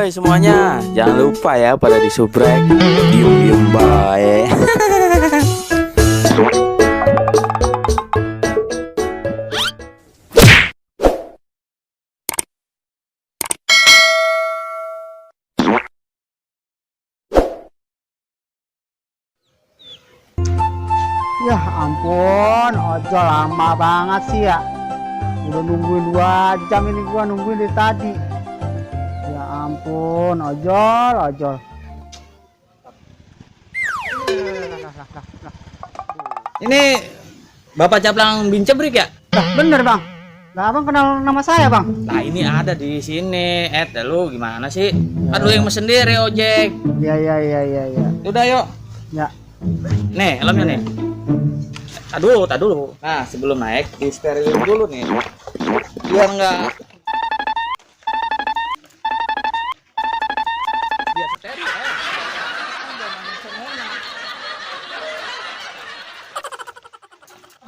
Woi semuanya, jangan lupa ya pada disubrek. Diem bae. Ya ampun, ojol lama banget sih ya. Udah nungguin 2 jam ini, gua nungguin dari tadi. Ya ampun, ojol. Ini Bapak Caplang bin Cebrik ya? Lah bener bang. Lah abang kenal nama saya bang? Nah ini ada di sini. Lu gimana sih? Kan lu yang mesen sendiri ojek. Iya. Udah yuk. Ya. Nih helmnya nih. Tak dulu. Nah sebelum naik di sterilin dulu nih. Biar enggak. Biar steril ya.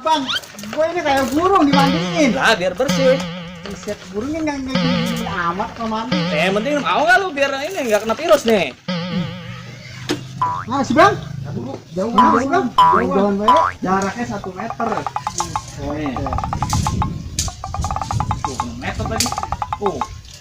Bang, gue ini kayak burung dimandiin. Lah biar bersih. Set burungnya nggak gini amat kalau mandi. Yang penting mau nggak lu biar ini nggak kena virus nih. Nah, si bang. Jauh banget bang. Jauh banget. Jaraknya 1 meter. Nih. Tuh, 1 meter tadi.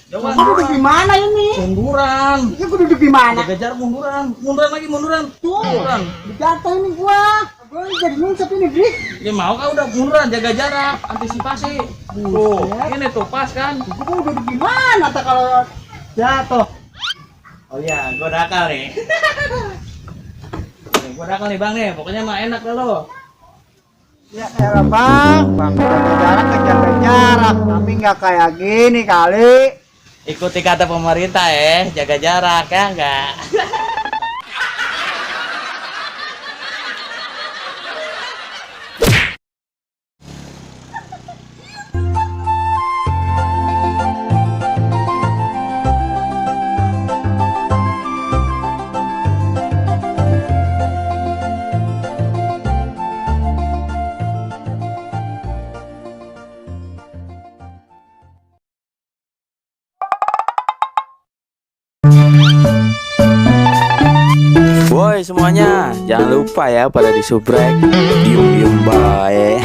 Jauhan. Aku duduk di mana ini? Munduran. Ini aku duduk di mana? Jaga jarak munduran. Tuh, Munduran. jatuh ini gua jadi nyungsep ini, Bri. Ya mau kah udah munduran, jaga jarak, antisipasi. Tuh, ini tuh pas kan. Gua duduk di mana tak kalau jatuh? Oh iya, gua nakal nih. Nih, gua nakal nih Bang nih, pokoknya mah enak dah lo. Ya elah bang jaga jarak ke jaga jarak, tapi nggak kayak gini kali. Ikuti kata pemerintah jaga jarak ya enggak. Woi semuanya, jangan lupa ya pada disubrek. Diem bae.